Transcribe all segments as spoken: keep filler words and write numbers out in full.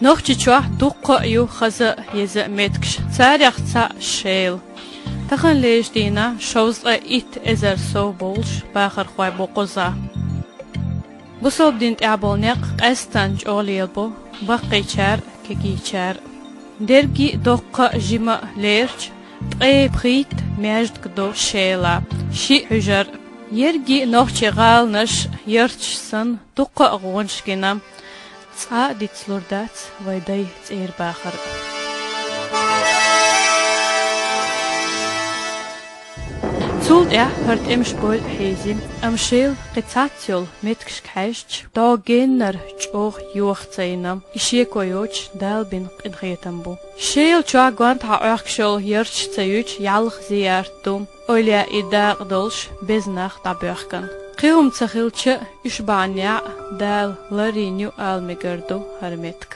Нохчийчохь дуккха а ю хаза а, еза а меттигаш, царех цхьаъ Шела. Таханлерчу дийнахь шовзткъе итт эзар сов болуш бахархой бу кхузахь. Бусалба дин тӀехь болу некъ къаьсттина чӀогӀа лелабо баккхийчара а, кегийчара а. Дерриге а доккха а, жима а лерча, ткъе пхийтта маьждиг ду Шелахь, шиъ хьуьжар а. Ерриге а нохчийн гӀаланаш, ярташ санна, дуккха а гӀонаш гина, цкъа а дицлур дац вайн дайн цӀера бахар а. Цул тӀаьхьа хӀара тӀемаш бойла а хьийзина, амма Шела кхин цхьацца йолу меттигашка хьаьжча, доггеннара чӀогӀа йоха ца йина, и шеко йоцуш Дала бина къинхетам бу. Шела чохь гонаха Ӏохкуш йолу ярташ ца юьйцуш, ялх зиярт ду, эвлаяийн дакъа долуш беза нах дӀабоьхкина. Кхин хӀума ца хилча а, уьш бахьанехь а Дала ларйина ю ала мегар ду хӀара меттиг.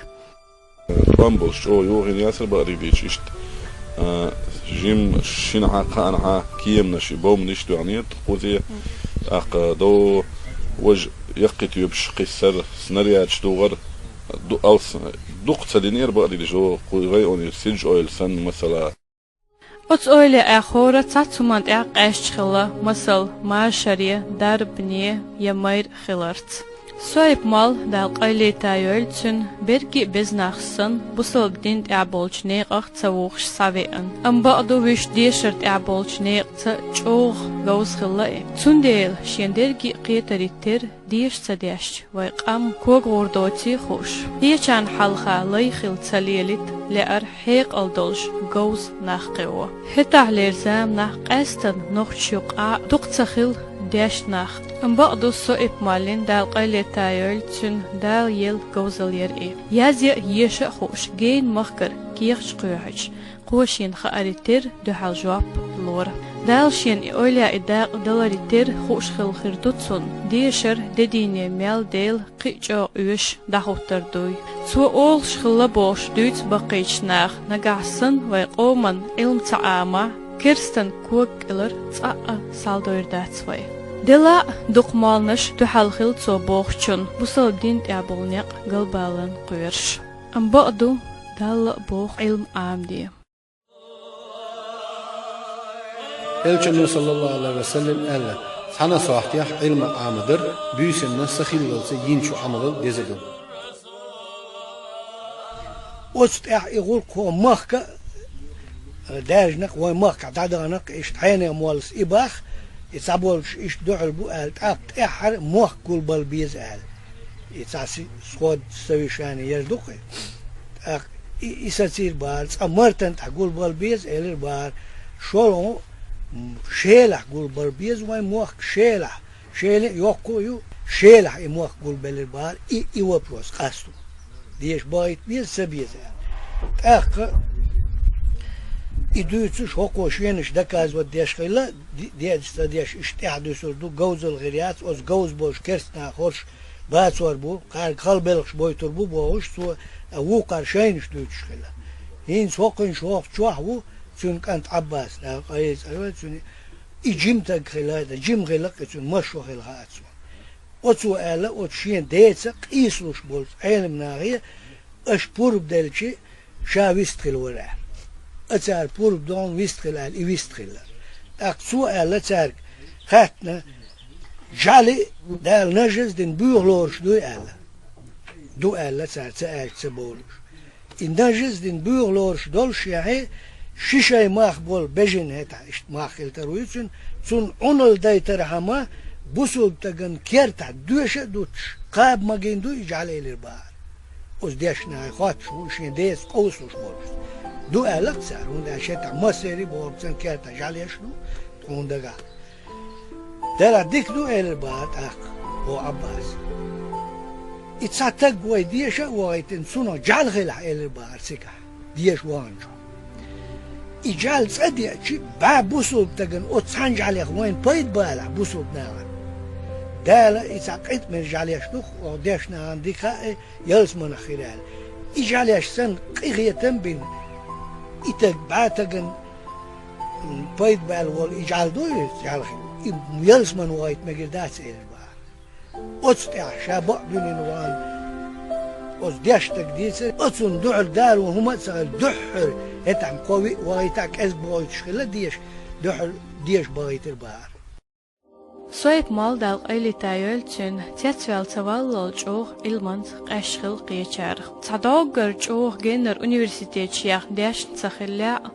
ТӀом болуш чӀогӀа йохийна яцара бакъдерг дийцича иштта, а, жимма шина хьа, кхаанхьа кеманаш, и бомбанаш доьгӀнера кхузе, тӀаккха дов важа яккхий тоьпаш кхиссар, снарядаш дугӀар, ду-, алс, дукха ца динера бакъдерг дийцича, кху районера Сиджа-Ойла санна, масала. Оцу эвлаяийн хӀора цхьацца хӀуманна тӀехь къаьсташ хилла, масала, машаре, дарбане я майра хиларца. Соип-молла, Дала къайле тайойла цуьнан, берриге а беза нах санна, бусалба дин тӀехь болчу некъах ца вухуш схьавеана. Амма бакъду, вуьшта дешар тӀехь болчу некъаца чӀогӀа говза хилла и. Цундела шен дерриге а кхетарий тера, деша ца дешча, вайн къам кога гӀур доций хууш. Кхечарна хьалха лай хила ца лелийта лаьара хьекъал долуш говза нах кхио. ХӀетахьлера заманахь къаьсттина нохчийн юкъахь дукха ца хилла дешна нах. Амма бакъду, Соип-моллин, Дала къайле тайойла цуьнан, Дала елла говзалла яра и. Язъян а, еша а хууш, генна махкара кехаташ кхоьхьуьйтуш, кхо шена хаарий тера дуьхьал жоп лора. Дала шена и эвлаяийн дакъа даларий тера хууш хилла хир ду цунна, дешар де дийне мел дела кхин а чӀогӀа оьшуш дӀахӀуттур дуй. Цо олуш хилла бохуш дуьйцу баккхийчу наха, нагахь санна вайн къоман Ӏилма ца Ӏамахь, керстан кога кӀелар цкъа а схьадойр дац вай. Делахь а дукха молланаш дуьхьал хилла цо бохучунна, бусалба дин тӀехь болу некъ галбаларна кхоьруш. Амма бакъду, Далла а боху Ӏилма Ӏамаде. Элчано, саллаллаху алейхи ва саллям, аьлла: «Цхьана сохьтехь Ӏилма Ӏамадар буьйсанна сахиллалца йинчу Ӏамалал деза ду». Оцу тӀехь и гӀуллакхо махка а даьржина-кх, вайн махкахь дӀадахана-кх, иштта хьенех моллас и бах, и цхьаболчу иштта дуьхьал бу аьлла, тӀаккха тӀаьххьара мохк гулбала беза аьлла. И цхьа си-, сход, совещание яр ду-кх и. ТӀаккха и, и сацийра бахара, цкъа мартан тӀехь гулбала беза, элира бахара, шолгӀа, м, Шелахь гулбала беза вайн мохк, Шелахь. Шелин а йоккха а ю, Шелахь и мохк гулбелира бахара, и, и вопрос къастор. Деша бахийта беза, ца беза аьлла. ТӀаккха и дуьйцуш, хӀокхо шенаш доказывать деш хилла, ди-, деш ца деш, иштта тӀаьхьа дуьсур ду, говзалла хир яц, оцу говза болуш керста нах хӀорш бацор бу, кхаьрга хала белхаш бойтур бу бохуш, цо, а, вукхара шайнаш дуьйцуш хилла. ХӀинца хӀокхуьнан шохчохь ву цуьнан кӀант Ӏаббас, Дала къайле цӀа йойла цуьнан, и жима таг хилла, жима хилла-кх и цуьнан, машо хилла хаьа цо. Оцо аьлла оцу шен деца къийсалуш болчу Ӏеламнахе, аша пурба делчи, ша вист хилла вара аьлла. А цара пурба дохна вист хилла аьлла, и вист хилла. ТӀаккха цо аьлла цаьрга, хаьттина, жӀаьли Дала нажаз дина буьйха лоруш дуй аьлла. Ду аьлла цара, ца аьлча ца бовлуш. И нажаз дина буьйха лоруш долуш яхье, ши шай мах болу бежина хӀетахь, иштта мах хила тарло цуьнан, цунна Ӏуналла дайтархьама, бусулба стагана кертахь доьша а дуттуш, кхаба магийна дуй и жӀаьла элира бахара. Оцу дешнахе хоттуш ву шен деца къовсалуш болуш. Ду аьлла-кх цара, хӀунда аьлча хӀетахь массерий бохург цан кертахь жӀаьла еш ду, тхуна дагахь. Делахь дика ду, элира бахара тӀаккха, о Ӏаббас. И цхьа таг вай деша а вахийтина, цунах жӀаьла хилахь, элира бахара цигахь, деша ваханчохь. И жӀаьла цӀа деачи, бӀе бусулба стагана оцу цхьана жӀаьлех вайна пайда балахь бусулба нахана. Дала и цхьа къитмир жӀаьла еш ду-кх, оха дешнахана дика хаьа, ялсаманах хир аьлла. И жӀаьла еш санна къинхетам а бина, и таг бӀе тагана пайда баьлла волу и жӀаьла ду иза, жӀаьла хи-, и ялсамане вахийта мегар дац, элира бахара. Оцу тӀехь ша бакъ дуьненна вахана Оцу дешна стага дийцира, оцунна дуьхьал даро хӀума а ца хилла, дуьххьара, хӀетахь кхо-виъ вахийтахь, кӀезиг бохуьйтуш хилла деша, дуьххьара деша бахийтира бахара. Соьп-молла, Дала къайле йойла цуьнан, цецваьлла ца валлал чӀогӀа Ӏилманца къаьсташ хилла кхечарах. Цхьа доггара чӀогӀа геннара университеташ яхна дешна ца хиллехь а,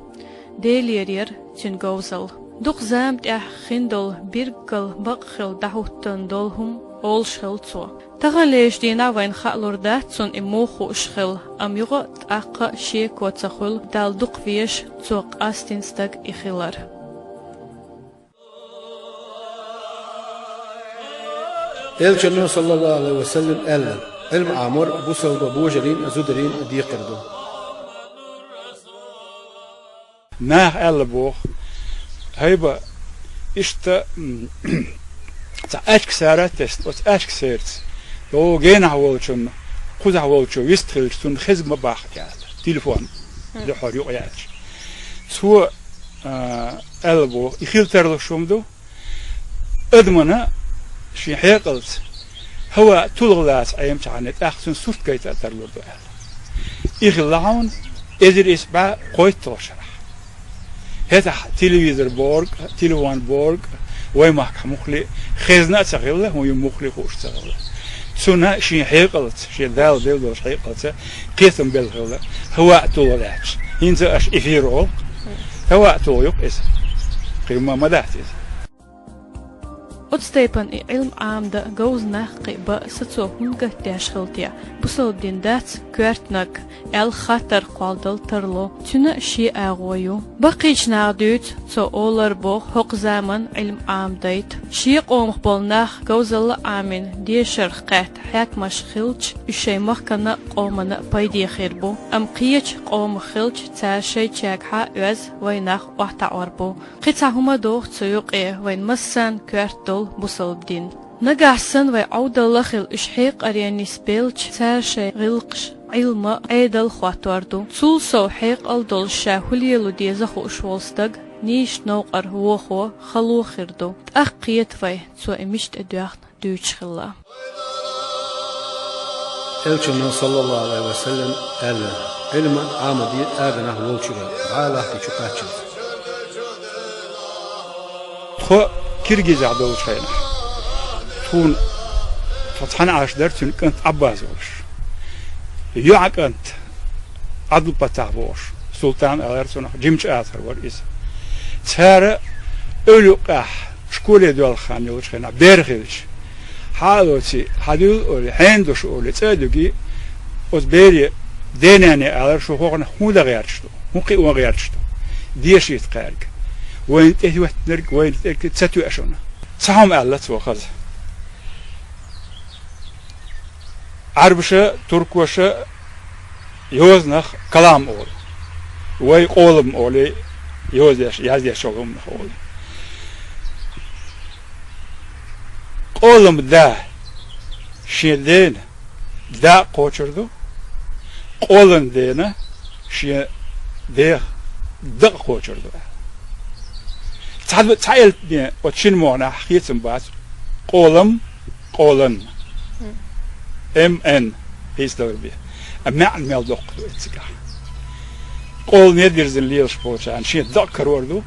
Делера яра цуьнан говзалла. Дукха зама тӀехь хин долу бирггал бакъ хилла дӀахӀуттун долу хӀума олуш хилла цо. Таханлерчу дийнахь вайна хаа лур дац цунна и муха хууш хилла, амма юха а тӀаккха а шеко ца хуьлу, Далла дукха везаш, цо къастийна стаг и хилар. Элчано, саллаллаху Ӏалайхи ва саллам, аьлла: «Ӏилма Ӏамор бусалба божарийн а, зударийн а декхар ду». Наха аьлла боху: «ХӀайба, иштта, м, цхьа аьчка сара а тесна, оцу аьчка серца, йо, генахь волчунна, кхузахь волчо вист хилча, цунна хеза ма баккха», — аьлла, телефон дуьххьара юкъаяьлча. Цо, а, аьлла боху: «И хила тарлуш хӀума ду, адамана шен хьекъалца хӀаваъ тулгӀа лаца Ӏемачхьана, тӀаккха цуьнан сурт гайта а тарлур ду», — аьлла. И хилла хьуна эзар исс бӀе кхойтталгӀачу шарахь. ХӀетахь телевизор бохург а, телефон бохург а вай махкахь муххале а хезна а ца хилла, хӀун ю муххале а хууш ца хилла. Цунна шен хьекъалца, шен Дала белла долчу хьекъалца кхетам белла хилла, хӀаваъ тулгӀа лаьтташ. ХӀинца аша эфир олу-кх, хӀаваъ тулгӀа ю-кх иза. Кхин ма, ма дац иза. Оцу тайпана и Ӏилма Ӏамадан говза нах кхиабан са цо хӀунда гатдеш хилла те? Бусалба дин дац коьртаниг аьлла хаттар кхолладала тарло, цуьнан а шен агӀо ю. Баккхийчу наха дуьйцу, цо олар боху, хӀокху заманахь Ӏилма Ӏамадайта. Шен къомах болу нах говзалла а Ӏамийна, дешарх кхаьчна хьаькамаш хилча, уьш шайн махкана а, къомана а пайде хир бу. Амма кхечу къомах хилча, цара шайчаьргахьа а оьзна, вайнах охьатаӀор бу. Кхин цхьа хӀума догӀу цу юкъе вайн массарна коьрта долу бусалба дин. Нагахь санна вай Ӏовдалла а хилла, уьш хьекъаре нисбелча, цара шайн гӀиллакхаш, Ӏилма, Ӏедал а хӀоттор ду. Цул сов хьекъал долуш ша хӀун лело деза хууш волу стаг нийсачу новкъара вохо, хало хир ду. ТӀаккха кхета вай, цо и мича тӀедоьхна дуьйцуш хилла. Элчано, саллаллаху Ӏалайхи ва саллам, аьлла: «Ӏилма Ӏамаде аганахь волчуьра, бӀе лахкичу кхаччалц». Тхо Киргизехь долчу хенахь, тхуна, тхо цхьаьна Ӏаш дара, цуьнан кӀант Ӏаббас волуш. ЙоӀан кӀант Ӏабдулпатах бохуш, Султан алара цунах, жимачу ацар вара иза. Цара эвла юккъехь школе доьлху хан йолчу хенахь, бер хилча, хьан а лоций, хьан дуьйла олий, хьенан ду шу олий, цӀа а дуьгий, оцу бере, ден-нане алара, шу хӀокхунах хӀун дан гӀерташ ду, хӀун кхио гӀерташ ду, дешийта кхаьрга. Вайна тӀе хӀоьттинарг, вайна тӀе ца тоьа шуна. Цхьа хӀума аьлла цо хаза. Ӏарбаша, туркоша йозанах калам олу. Вай къолам олий, йозадеш, яздеш йолу хӀуманах олу. Къолам да шен дена дакъа кхочур ду, къолан дена шен дех дакъа кхочур ду. Цхьа, цхьа элп бен оцу шина могӀанахь хецам бац: къолам, къолан. М Н хийцадалар бен. А маьӀна мел доккха ду и цигахь. Къоламе бирзина лелаш болчарна шен дакъа карор ду,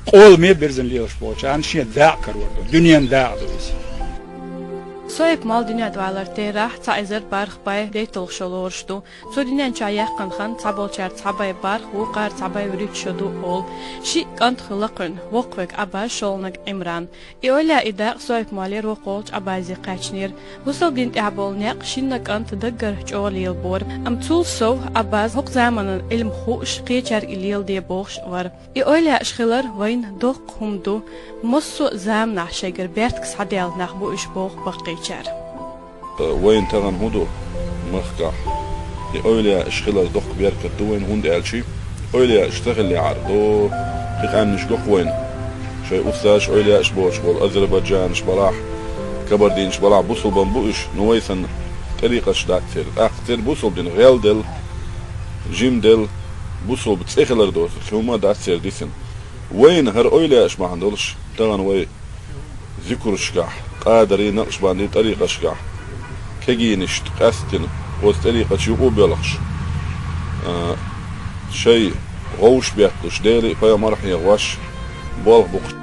къоламе бирзина лелаш болчарна шен дакъа карор ду, дуьненан дакъа ду иза. Соьп-молла дуьнен тӀе валар терахь цхьа эзар бархӀ бӀе дейтталгӀа шо лоруш ду. Цо дуьнен чохь яьккхина хан цхьаболчара цхьа бӀе бархӀ, вукхара цхьа бӀе вуьрхӀитта шо ду олу. Шиъ кӀант хилла кхуьнан, воккхавега Ӏаббас, шолгӀаниг Ӏимран. И эвлаяъ, и дакъа Соьп-моллера воккхаволчу Ӏаббасе кхаьчнера. Бусалба дин тӀехь болу некъ шинна кӀанта даггара чӀогӀа лелабора. Амма цул сов Ӏаббас хӀокху заманан Ӏилма хууш, кхечаьрга и леладе бохуш а вара. И эвлаяаш хилар вайна доккха хӀума ду, массо а заманахь шайгара бертиг схьадаьлла нах бу уьш боху баккхийчара. Вайна тахана хӀун ду махкахь? И эвлаяаш хилар доккха беркат ду вайна, хӀунда аьлча эвлаяаш ца хиллехьара, доху кхин къаьмнаш го-кх вайна. Шайн устазаш эвлаяаш боцуш болу азербайджанаш балахь, кабардинаш балахь, бусулба бу уьш, ну вай санна тӀарикъаташ дац церан. ТӀаккха церан бусулба дин гӀелделла, жимделла, бусулба цӀе хилар доцург хӀума дац церан дисина. Вайна хӀара эвлаяаш бахьана долуш, тахана вай зикрушкахь, къадарий, накъшбандий тӀарикъашкахь кегийнашна къаьстина Оцу тӀарикъатчу юкъа а белхаш, а, шайн гӀовш бетталуш, Деле а, пайхамаре а хьехош болх бу-кх.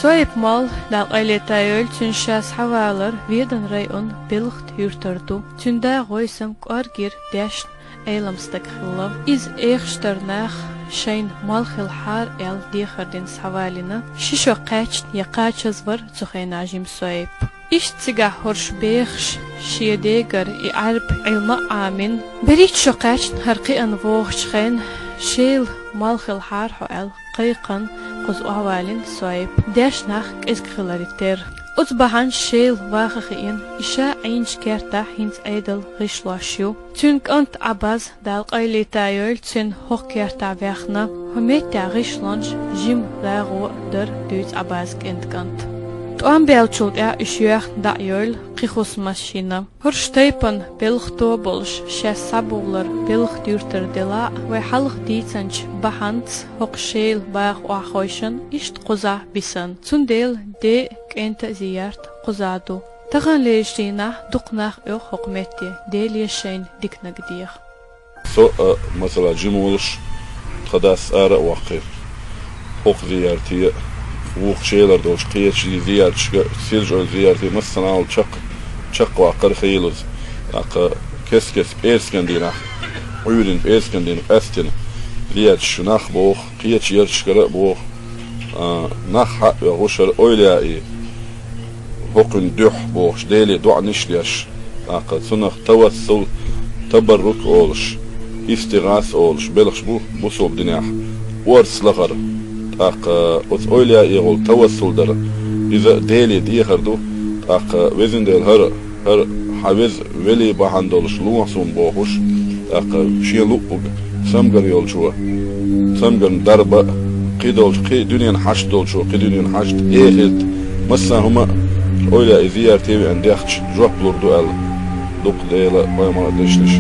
Соип-молла, Дала къайле тайойла цуьнан, ша схьавалар Веданан районан Белхта юьртара ду. Цуьнан да ГӀойсам кӀоргера дешна, Ӏелам стаг хилла. Иза Ӏехаш тара нах шайна молла хилахьара аьлла дехар дина схьавалийна, ши шо кхаьчна я кхачаза вара цу хенахь жима Соип. Иштта цигахь хӀорш бехаш, шен дегара и Ӏаьрба Ӏилма а Ӏамийна, берхӀитта шо кхаьчна хӀара кхиъна вогӀучу хенахь, Шелан молла хилахьара хьо аьлла, кхайкхина кхуза охьавалийна Соип, дешна нах кӀезиг хиларе терра. Оцу бахьанца Шела ваха хиъна, и ша Ӏийначу кертахь хӀинца Ӏедалан гӀишлош ю. Цуьнан кӀант Ӏабаз, Дала къайле тайойла цуьнан, хӀокху кертахь ваьхна. ХӀокху меттехь гӀишлонаш жима гӀагӀо а дара, дуьйцу Ӏабазан кӀентан кӀанта. ТӀом баьллачул тӀаьхьа уьш йоьхна дӀа а йойла, кхин хӀусамаш йина. ХӀорш тайпана белхто а болуш, шаьш схьабухлар Белхта юьртара делахь а, вай хьалха дийцинчу бахьанца хӀокху Шелан баха охьахевшина, иштта кхузахь бисина. Цундела ден а, кӀентан а зиярт кхузахь ду. Таханлерчу дийнахь дукха нах оьху хӀокху метте, Деле шайна диканиг деха. Со а, масала, жима волуш, тхан дас цӀара а ваккхий, хӀокху зиярте а, вукху Шелара долчу кхечу зиярташка а, Сиржойн зиярте а, массанхьа а чекх-, чекхваккхар хийлаза. ТӀаккха кест-кеста пӀераскан дийнахь, Ӏуьйранна пӀераскан дийнахь къаьстина, зиярташ чу нах боху, кхечу ярташкара а боху, а, нах хьа а оьхуш, хӀара эвлаяийн хӀокхуьнан дуьхьа бохуш, Деле доӀанаш а деш, тӀаккха цунах тавассул, табаррук а олуш, истигӀаса а олуш, белхаш бу бусалба динехь орца лахара. ТӀаккха оцу эвлаяийн гӀуллакх, тавассул дар, иза а Деле дехар ду. ТӀаккха, Везан Дела, хӀара, хӀара хьан веза вели бахьана долуш лохьа суна бохуш, тӀаккха шен луъург цамгар йолчо цамгарна дарба а, кхидолчу кхин дуьненан хьашт долчо кхин дуьненан хьашт, эхарт, массо а хӀума а эвлаяийн зиярте а веана дехча жоп лур ду аьлла, дукха Делан а, пайхамаран а дешнаш.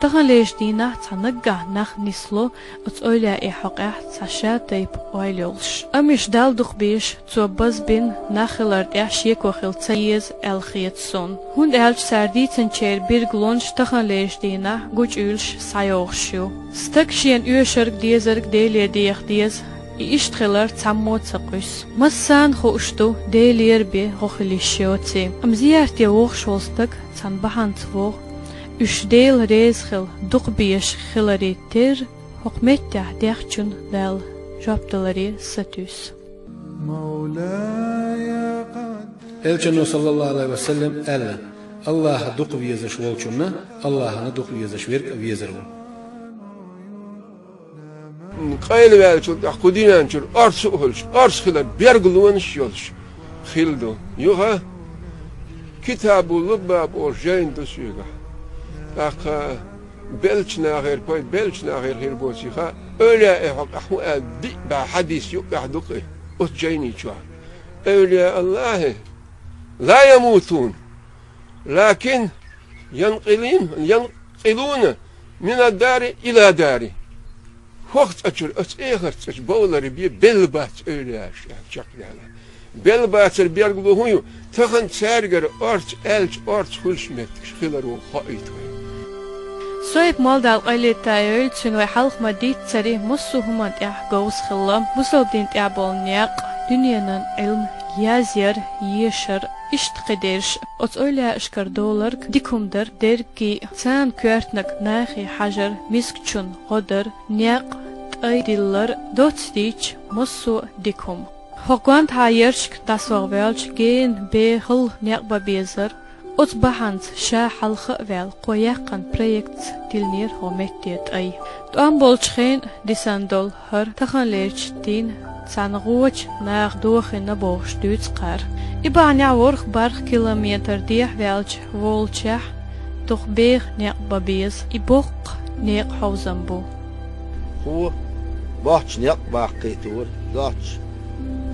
Таханлерчу дийнахь цхьа наггахь нах нисло оцу эвлаяийн хьокъехь цхьа ша тайпа ойла йолуш. Амма уьш Далла дукха безаш, цо базбина нах хилар тӀехь шеко хила ца еза аьлла хета суна. ХӀунда аьлча цара дийцинчеран биргалонаш таханлерчу дийнахь гучуйолуш схьайогӀуш ю. Стаг шена оьшург, дезарг Деле деха деза, и иштта хилар цхьаммо а ца къуьсу. Массарна хууш ду, Делера бен гӀо хила йиш йоций. Амма зиярте вогӀуш волу стаг цхьана бахьанца вогӀу, уьш Дела реза хила дукха безаш хиларе терра, хӀокху меттехь дехчунна Дала жоп даларе сатуьйсу. Элчано, саллаллаху Ӏалайхи ва саллам, аьлла: «Аллахьан дукха везаш волчунна Аллахьана дукха везаш верг а везар ву». Къайлаваьллачул тӀаьхьа кху дуьнен чуьра орца а хуьлуш, орца хилар бергонаш а йолуш хилла ду. Юха Китабул Луббаб олуш жайна ду соьгахь. ТӀаккха беллачу нахера, пай-, беллачу нахера хир боцийха, эвлаяийн хьокъехь хӀун аьлла диъ бӀе хьадис юкъехь ду-кх и оцу жайни чохь. Эвлияу Аллахьи ла ямутун, лакин янкъилин-, янкъилуна мина дари ила дари. ХӀокху цӀа чуьра оцу эхарт цӀа чу бовларе бен белла бац эвлаяаш, аьлла, чекхдаьлла. Белла бацар бергало хӀун ю? Тахана цаьргара орца аьлча, орца хуьлуш меттигаш хилар ву хоуьйту вай. Соип-молла, Дала къайле тайойла цуьнан, вай хьалха ма-дийццара, массо а хӀуманна тӀехь говза хилла. Бусалба дин тӀехь болу некъ, дуьненан Ӏилма язъяр, ешар, иштта кхидерш, оцу эвлаяашкара доларг дика хӀума дара дерриге а, царна коьртаниг нахе хьажар, мискачунна гӀо дар, некъ, тӀай диллар, доцца дийцича массо а дика хӀума. ХӀокху гонаха ярташка дӀасаваха ваьлча, гена бехал некъ бан безара. Оцу бахьанца ша хьалха а ваьлла, кхо яьккхина проектца диллинера хӀокху метте тӀай. ТӀом болчу хенахь дисина долу хӀара таханлерчу дийнахь цхьана гӀочу наха дохийна бохуш дуьйцу кхара. И бахьанехь ворхӀ-бархӀ километр дехьаваьлча волчохь дукха беха некъ бан беза, и боккха некъан хьовзам бу. Кхо боцчу некъ баккхийтора, доцчу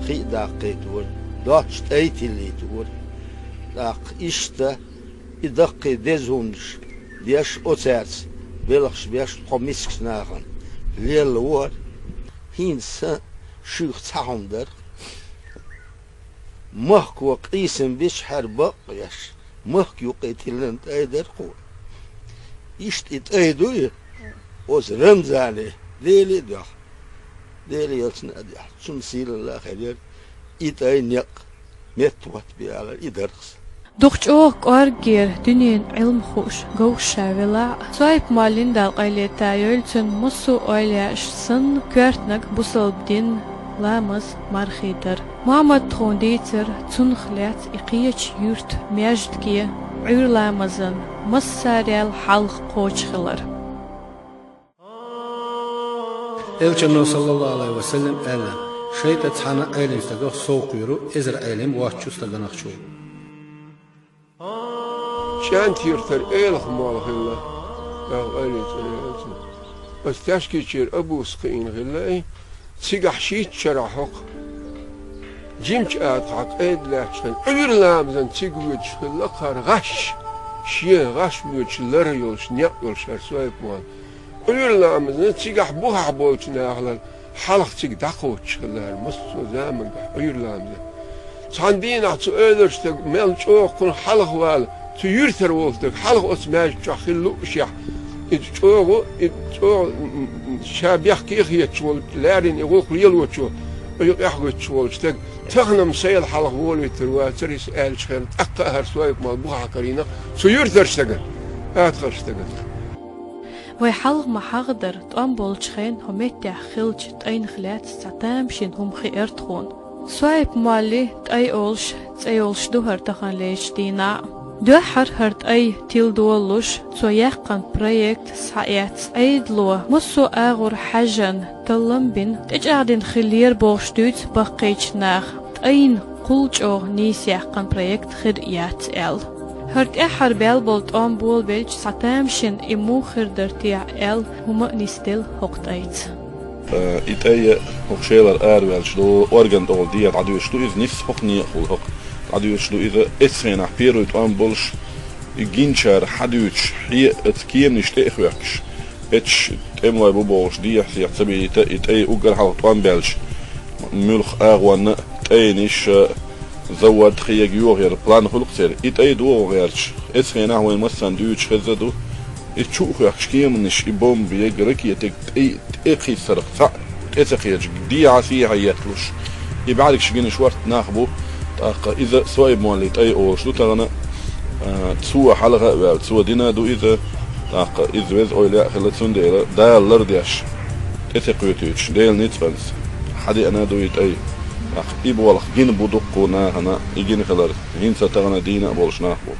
хи даккхийтора, доцчу тӀай тиллийтора. ТӀаккха иштта и даккхий деза хӀуманаш деш, оцаьрца белхаш беш, тхо мискачу нахана лелла вара. ХӀинца сан шуьйха цхьа хӀума дара. Махко къийсам бича хьара бакъ а еш, Махка юкъе тиллина тӀай дара кхо. Иштта и тӀай ду и, оцу Рамзане, Деле а доьху, Деле ялсна а дехьа, цунна сийлалла а хир яра, и тӀай некъ метта хӀоттабе алар, и дарх сан. Дукха чӀогӀа кӀорггера дуьненан Ӏилма хууш говш ша велахь а, Соип-моллин, Дала къайле тайойла цуьнан, массо а эвлаяаш санна, коьртаниг бусалба дин, ламаз, мархий дара. Мухьаммада тхуна дийцира цунах лаьцна и кхечу юьртан маьждиге Ӏуьйра ламазан массарел хьалха кхочуш хилар. Элчано, саллаллаху Ӏалайхи ва саллам, аьлла: «ШайтӀа цхьана Ӏелам стагах сов кхоьру, эзар Ӏелам воцчу стаганах чу». ЧӀентан юьртара Элха-молла хилла, Дала къайле цӀанйойла цунна. Оцу Ташкичера Абус кхиийна хилла и, цигахь шийтта шарахь хӀокху жимачу атагӀа къеда лаьтташ хилла, Ӏуьйра ламазан цига воьдуш хилла кхара гӀаш, шен гӀаш воьдуш лар йолуш, некъ йолуш хӀара Соип-молла. Ӏуьйра ламазан цигахь бухахь болчу нахалла хьалха цига дӀакхочуш хилла хӀара, массо а заманахь Ӏуьйра ламазан. Цхьана дийнахь цу эвлаяан стага мел чӀогӀа кхунах хьалха вала, цу юьртара волу стаг хьалха оцу маьждиг чохь хила луушехь, иза чӀогӀа, иза чӀогӀа, м, м, м, ша бехке а хеташ волу, леррина и гӀуллакх лелочо, юкъехь гӀуьттуш волу стаг, тахана-м сайла хьалха волавийтар вацара иза аьлча хир, тӀаккха а хӀара Соип-молла бухахь карийна цу юьртара стагана, атагӀарчу стагана. Вай хьалха ма хьахадара, тӀом болчу хенахь хӀокху меттехь хиллачу тӀайнах лаьцна цхьа тамашийна хӀума хиира тхуна. Соип-моллин тӀай олуш цӀе йолуш ду хӀара таханлерчу дийнахь а. Дуьххьара хӀара тӀай тилла долалуш, цо яьккхина проект схьаэцна Ӏедало массо а агӀор хьаьжжина таллам бина, тӀечӀагӀдина хиллера бохуш дуьйцу баккхийчу наха, тӀайна кхул чӀогӀа нийса яьккхина проект хир яц аьлла. ХӀара тӀаьххьара баьлла болу тӀом болабелча, цхьа тамашийна и муха хир дара техьа аьлла, хӀума а нисделла хӀокху тӀайца. Э, и тӀай а хӀокху шелара араваьлча ду, орган тӀехула дехьа дӀадоьдуш ду иза, нисса хӀокху некъахула хӀокху дӀадоьдуш ду иза. Эццахь хьан первый тӀом болуш, и гиначара хьадуьйцуш, хье а оцу кеманаш тӀе а хоьхкуш, эццахь тӀемалой бу бохуш, дехьа-сехьа ца бийта, и тӀай уггар хьалха тӀом баьлча, муьлхха агӀонна а тӀайнаш, э, завод хега йохаяра план хуьлу-кх церан. И тӀай догӀу гӀерташ, эццахь хьан вайн массарна дуьйцуш хезна ду, и чу а хоьхкуш кеманаш, и бомба, яга ракетиг тӀе, тӀе кхиссарх цхьаъ тӀе ца кхеташ, дехьа-сехьа етталуш. И бӀаьргаш гина шортта нах бу, тӀаккха иза Соип-моллин тӀай олуш ду тахана, а, цо хьалха а ваьлла, цо дина а ду иза, тӀаккха иза веза эвлаяъ а хилла, цундела Дала лардеш, тӀе ца кхетуьйтуш, Делан ницкъанца хьадеана а ду и тӀай. ТӀаккха и болх гина бу дуккха а нахана, и гина хилар хӀинца а тахана дийна а болуш нах бу.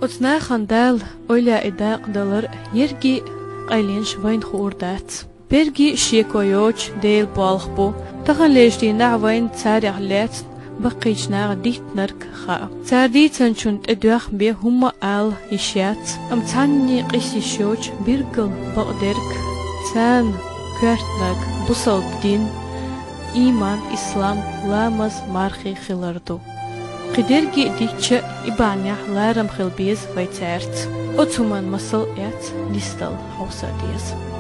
Оцу нахана Дала эвлаяийн дакъа далар ерриге а къайленаш вайна хуур дац. Берриге а шеко йоцуш Делан болх бу. Таханлерчу дийнахь вайна царех лаьцна баккхийчу наха диттинарг хаьа. Цара дийцинчунна тӀедоьхна бен хӀумма а ала йиш яц, амма цхьанне а къийса йиш йоцуш билггал бакъдерг царна коьртаниг бусалба дин, ийман, ислам, ламаз, мархий хилар ду. Кхин дерриге а дитча, и бахьанехь ларам хила беза вай цаьрца. Оцу хӀуманна масал эцна нисдала хьовса деза.